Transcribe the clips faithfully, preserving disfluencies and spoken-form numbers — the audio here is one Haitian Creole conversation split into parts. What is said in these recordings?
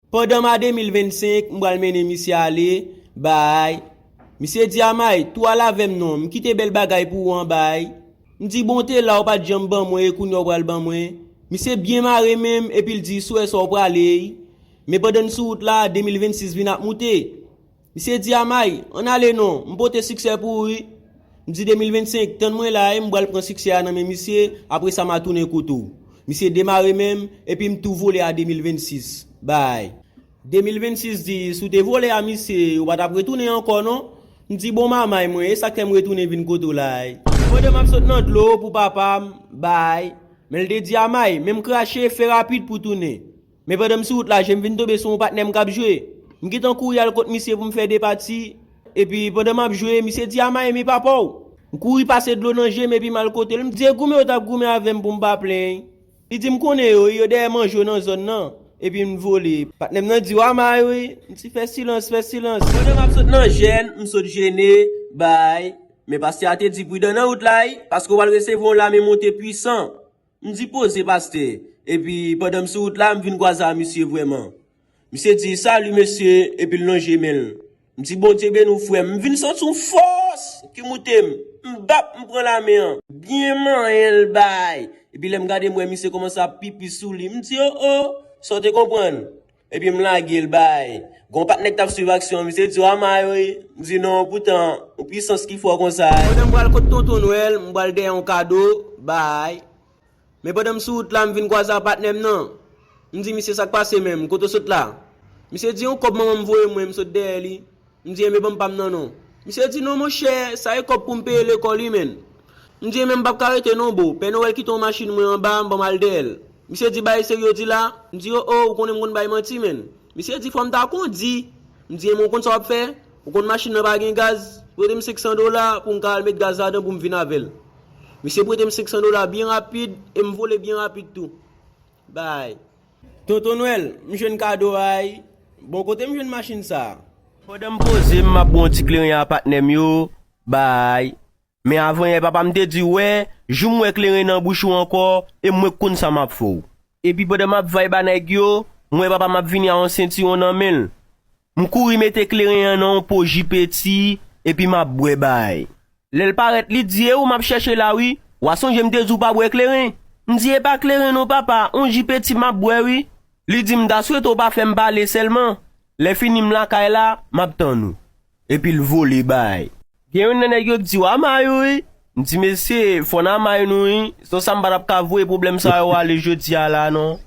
Pandan m a de mil vennsenk, m pral mennen misye ale, bay. Misye di a May, tou al avè m non, m kite bèl bagay pou ou an, bay. M di bon, w te la, ou pa t janm ban mwen, e kounye a w pral ban mwen. Misye byen mare men m, epi l di, si w wè sa w prale, wi. Men pandan n sou wout la, de mil vennsis vin ap moute. Misye di a May, ann ale non, m pote siksè pou ou, wi. M di de mil vennsenk, tann mwen la, e m pral pran siksè a nan men misye, apre sa m a tounen kote w. Misye demare men m, epi m tou vole a de mil vennsis. Bay. De mil vennsis di, si w te vole a misye, ou pa t ap retounen ankò non. M di, bon manmay mwen, e sa k fè m retounen vin kote w la a? Pandan m ap sot nan dlo pou papa m, bay. Men l te di a May, men m krache, fè rapid pou tounen. Men pandan m sou wout la, je m vin tonbe sou yon patnè m k ap jwe. M gentan kouri al kot misye pou m fè de pati, epi pandan m ap jwe, misye di a May, men papa w. M kouri pase dlo nan je m epi m al kote l. M di, e goumen yo t ap goumen avè m pou m pa plenyen. Li di m konnen yo, yo dèyè manje yo nan zòn nan. Epi m vole. Patnè m nan di, w a may wi. M di, fè silans, fè silans. Pandan m ap sot nan jèn, m sot jene, bay. Men pastè a te di, pridan nan wout la, wi, paske w pral resevwa yon lame monte pwisan. M di, poze, pastè. Epi, pandan m sou wout la, m vin kwaze a misye vrèman. Misye di, salut, mesye, epi l lonje men l. M di, Bondye beni w, frè m. M vin santi yon fòs ki moute m. M bap, m pran lame an. Byen manyen l bay. Epi lè m gade, m wè misye kòmanse ap pipi sou li. M di, o, o, sa w te konprann? Epi m lage l bay. Gon patnè k t ap swiv aksyon an, misye di, w a may wi. M di, non, poutan, yon pwisans ki fò konsa. Pandan m pral kot Tonton Nwèl, m pral dèyè yon kado, bay. Men pandan m sou wout la, m vin kwaze a patnè m nan. M di, misye, sa k pase menm? Kote w sot la? Misye di, yon kòb manman m voye mwen, m sot dèyè li. M di, enben, ban m pa m nan non. Misye di, non, monchè, sa e kòb pou m peye lekòl wi, menn. M di, enben, m p ap ka rete non, bro. Pè Nowèl kite yon machin mwen anba, m ban m al dèyè l. Misye di, bagay serye w di la? M di, o, o, ou konnen m konn bay manti, menn. Misye di, fò m ta kondi. M di, enben, ou konn sa w ap fè? Ou konn machin nan pa gen gaz? Prete m senk san dola pou m ka al met gaz ladan pou m vin avè l. Misye prete m senk san dola byen rapid e m vole byen rapid tou. Bay. Tonton Nwèl, m jwenn kado a wi. Bon, kote m jwenn machin sa a? Pandan m poze m, m ap ba yon ti kleren a patnè m yo. Bay. Men avan yè papa m te di, wè, jou m wè kleren nan bouch ou ankò, e mwen k konn sa m ap fè w. Epi pandan m ap vibe a nèg yo, m wè papa m ap vini a yon sentiwon nan men l. M kouri mete kleren an nan yon po ji peti, epi m ap bwè bay. Lè l parèt, li di, e ou m ap chèche la wi, w a sonje m te di w pa bwè kleren. M di, e pa kleren non papa, yon ji peti m ap bwè wi. Li di m, ta swete w pa fè m pale sèlman. Lè fini m lakay la, m ap tann ou. Epi l vole bay. Gen youn nan nèg yo k di w a may ou wi. M di, mesye, fò n a may nou wi. San sa m pa t ap ka voye pwoblèm sa yo ale jodi a la non.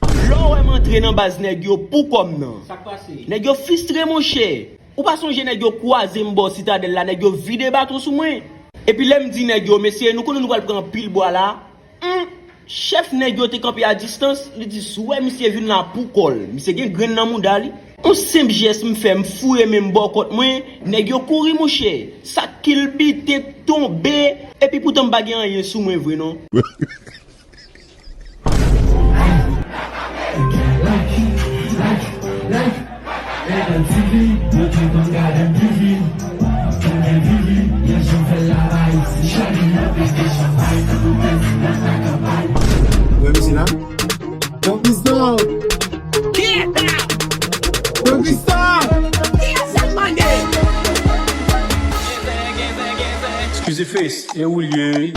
Lè w wè m antre nan baz nèg yo pou kò m nan. Sa k pase? Nèg yo fistre, monchè. Ou pa sonje nèg yo kwaze m bò Sitadèl la, nèg yo vide baton sou mwen. Epi lè m di nèg yo, mesye, nou konnen nou pral pran anpil bwa la. Humm! Chèf nèg yo te kanpe a distans, li di, si w wè misye vin la pou kò l, misye gen grenn nan mouda li. Yon senp jès m fè, m foure men m bò kont mwen, nèg yo kouri, monchè. Sa kilbite, tonbe, epi poutan m pa gen anyen sou mwen vre non. Wè misye la. Don Christophe. Don Christophe. Excuse face, e ou l ye?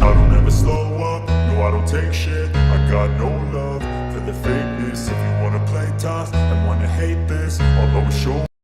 I don't ever slow up, no, I don't take shit. I got no love for the fakeness. If you wanna play tough and wanna hate this,